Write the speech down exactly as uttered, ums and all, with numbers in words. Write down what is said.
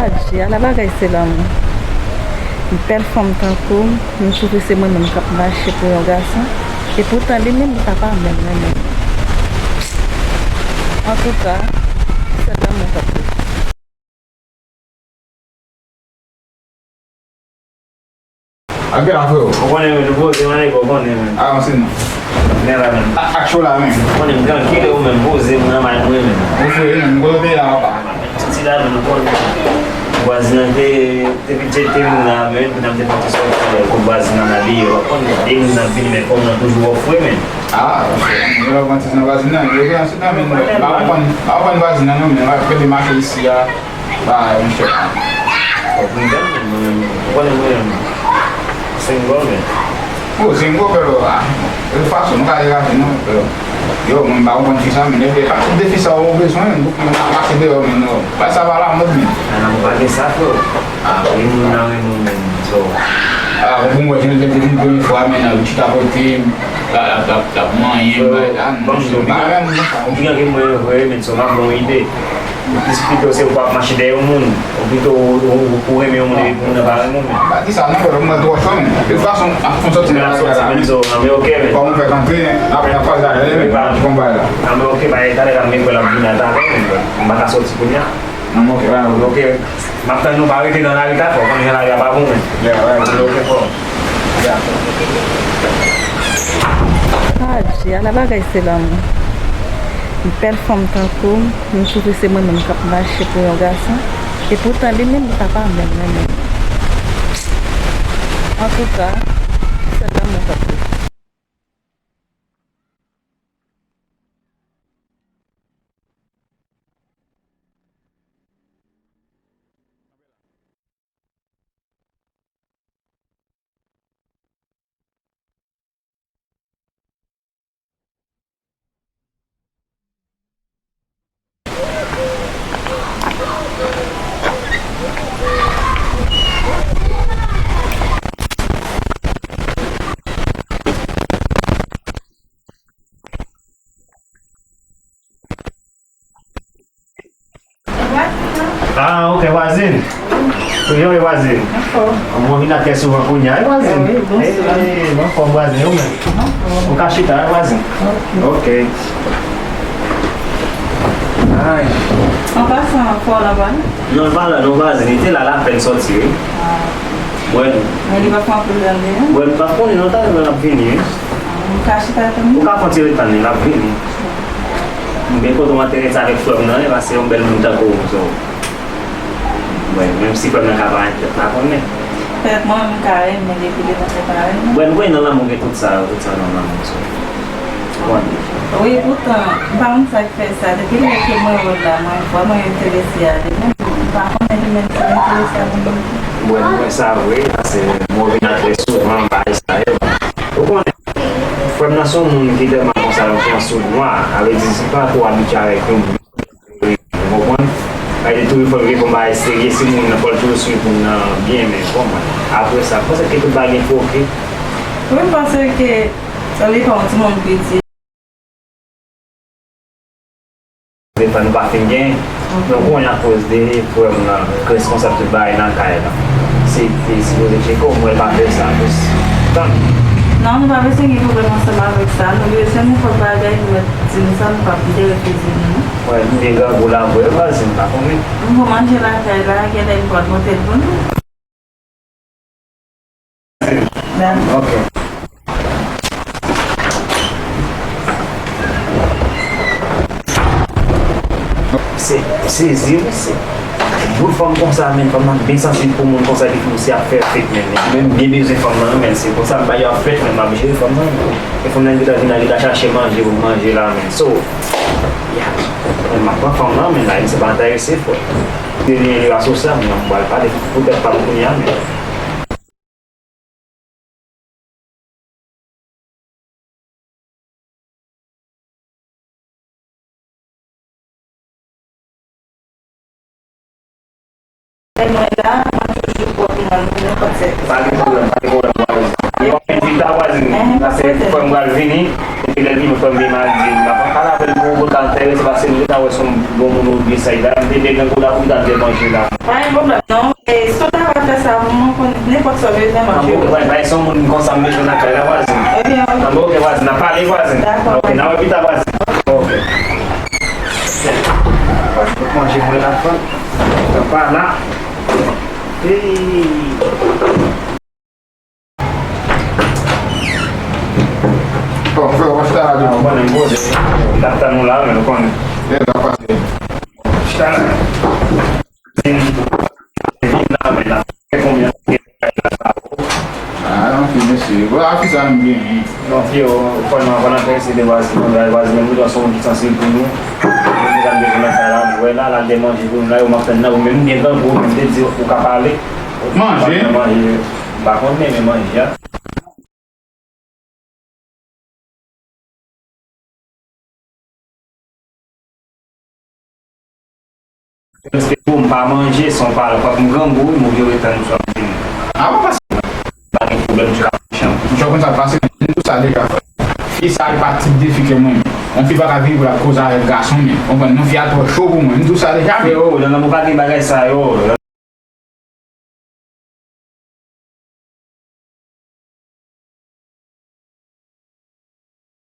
Adje, ala bagay se lanmou. Yon bèl fanm tankou m, m twouve se mwen menm k ap mache pou yon gason. E poutan li menm, li pa pa menm renmen m. Antouka, se lanmou k ap pwoche. Ak gen la, freo. Ou konnen, men, nou poze, mwen, ou konnen, men. Avanse non. Men la, men. A, ak cho la, men. Ou konnen, m trankil, ou menm, poze, mwen, nan may mwen, men. Ou freo, men, m kote w te ye la, papa. Soti la, men, ou konnen. Vwazin nan te, te, te, te vin la, men, pou n ap te fè ti sòti, kote vwazin nan abiye, ou konnen, de moun ap vini, men, fanm nan toujou wè fre, men. A, mwen, mwen, vwazin nan, vwazin nan, yo, vwazin nan, men, m pa konprann, m pa konprann vwazin nan, non, men, m ap rete mache isi a. Ba, monchè. Fòk nou bèl, men, mwen menm, ou konnen mwen menm. Single, men. O, single, freo, a. De tout fason, nou ka deraje, non, freo. Yo, mwen, m pa konprann fi sa, men, depi, pa tout de fi sa ou bezwen, men, pou ki moun ap mache deyò, men, non. Bagay sa pa lamòd, men. A, nan, ou pa gen sa, freo. A, wi, moun nan renmen w, men, so. A, bon, mwen, jan l te vin premye fwa, men, nan chita kote m, la, la, la, la, manyen, bagay la, non, se pa menm, non, sa. Ou gen mwen vre, men, so, m ap bon ide. Plis pito se ou pa ap mache dèyè yon moun. Ou pito ou, ou, ou, ou renmen yon moun epi pou moun nan pa renmen w menm. Pa di sa non, frè, mwen twò cho menm. De tout fason, ap fon sòti nan lari a la, men so, nan men oke, men. Kòman fè kanpe, n ap, n ap pale talè, men, konba la. Nan men oke, ba, talè la, men kwè l ap vin la talè, men, m pa ka sòti kounye a. Nan men oke, ba, oke. M ap tann nou, pa rete nan lari la, fò, konnen jan lari a pa bon, men. Ya, ya, oke, fò. Ya. Adje, ala bagay se lanmou. Yon bèl fanm tankou m, m twouve se mwen menm k ap mache pou yon gason. E poutan li menm, li pa pa menm renmen m. Antouka, se lanmou k ap pwoche. Ah, ok, vwazin. Kijan w ye, vwazin? Anfòm. Mwen vin la trè souvan kounye a, wi, vwazin. Ah, wi, bonswa. Eh, mwen anfòm, vwazin, ou menm? Anfòm. Ou ka chita, wi, vwazin. Ok. Ok. Ay. An pasan, anfòm la, vwazin? Non, l pa la, non, vwazin. Li te la, l apèn sòti, wi. Ah. Mwen. Men li pa fè anpil tan deja? Mwen, m pa konnen non, talè mwen l ap vini, wi. Ah, m ka chita tann li? Ou ka kontinye tann li, l ap vini. M gen kote mwen te rete avèk frè m nan, li pase yon bèl moun tankou w, so. Mwen, menm si frè m nan ka parèt, m pa konnen. Petèt mwen menm m ka renmen li epi li pa fè parèy non. Mwen, mwen nan lanmou gen tout sa, tout sa nan lanmou, so. Wi, poutan, m pa konn sa k fè sa. Depi lè ke mwen wè l la, mwen vrèman enterese a li. Men, m pa konnen li menm si l enterese a moun nan. Mwen, mwen sa vre, paske mwen vin la trè souvan, bagay sa yo. Ou konnen, frè m nan se yon moun ki tèlman konsa, yon, yon sounwa. Sa vle di, si pa twò abitye avèk yon moun, ou konprann? Sa vle di, toujou fò l reponn bagay serye, si moun nan, fò l toujou swiv moun nan byen, men, ou konprann? Apre sa, m panse ke tout bagay gen fo, ok? Wi, m panse ke sa depann yon timoun piti. Detan nou pa fin gen, men ou konnen akoz de frè m nan k responsab tout bagay nan kay la. Se te sipoze tcheke w, mwen pa fè sa, jis tann. Non, nou pa bezwen gen pwoblèm ansanm avèk sa. Nou bezwen nenpòt bagay, nou mèt di nou sa, nou p ap refize nou non. Wè, nou gen grangou la vre, vwazin, m pa konnen. Nouvo manje lakay la, genlè nou pral pote l pou nou. Ok. Se, sezi, wi, se. Bout fanm konsa, men, fanm nan byen sansib pou moun konsa ki fè ap fè fèt, men, men, men byen bezwen fanm nan, men, se konsa m bay yo ap fèt, men, m ap jere fanm nan. E fanm nan gentan vin la, gentan chache manje pou manje la, men. So, ya, men, m ap pran fanm nan, men, la, se pa enterese, frè. Li, li, li asosyab, men, m pral pale pou tèt pa m kounye a, men. Mwen la, mwen toujou pwòp nan nenpòt sèvis. Pa gen pwoblèm, pa gen pwoblèm, pa gen pwoblèm. Yon envita vwazin, paske frè m pral vini. Lè l vini, mwen kwè m vin mal di l. M ap pale avè l pou mwen, ka enterese, paske m gentan wè se yon bon moun oubyen sa, m te vle gen gwo la pou l ta vle manje la. Pa gen pwoblèm non. E si w ta ka fè sa pou mwen, konn nenpòt sa w bezwen manje. Anbo, pa, pa, se yon moun konsa m bezwen nan kay la, vwazin. Ebyen, ok. Anbo, ok, vwazin, n ap pale, vwazin. Dakò. Ok, n a wè pita, vwazin. Ok. Vwazin, manje mwen la, fanm. Nan pa la. Hey. Bon, frè, w chita la, di nou. Bon, nou poze. N ap tann ou la, men nou konnen. Lè n ap pase. Chita la. Vin la, men la. Fè konbyen la sa? Ah, non, fi, mesye. Bon, a fi sa m genyen. Non, fi, ou, ou fò nan, fò nan enterese de vwazin, vwazin, men nou se yon moun ki sansib pou nou. Nou pa bezwen nan sa la, nou wè la, la gen manje pou nou la, yo m ap tann nan, ou menm, m gen grangou, ou menm te di ou ka pale. Manje? Manje, m pa konnen, men manje a. Respè pou m pa manje, san w pale, fòk m grangou, wi, m oblije ret tann ou sa w ap di m. A, pa pase. Pa gen pwoblèm, m ka pran chan. M konn sa k pase, m di w sa deja, frè. Fi sa, li pa tip de fi ke mwen renmen. Yon fi pa ka vini pou l ap koze avèk gason, men. Ou konprann, non, fi a twò cho pou mwen. M di w sa deja, men. Frero, nan lanmou pa gen bagay sa yo.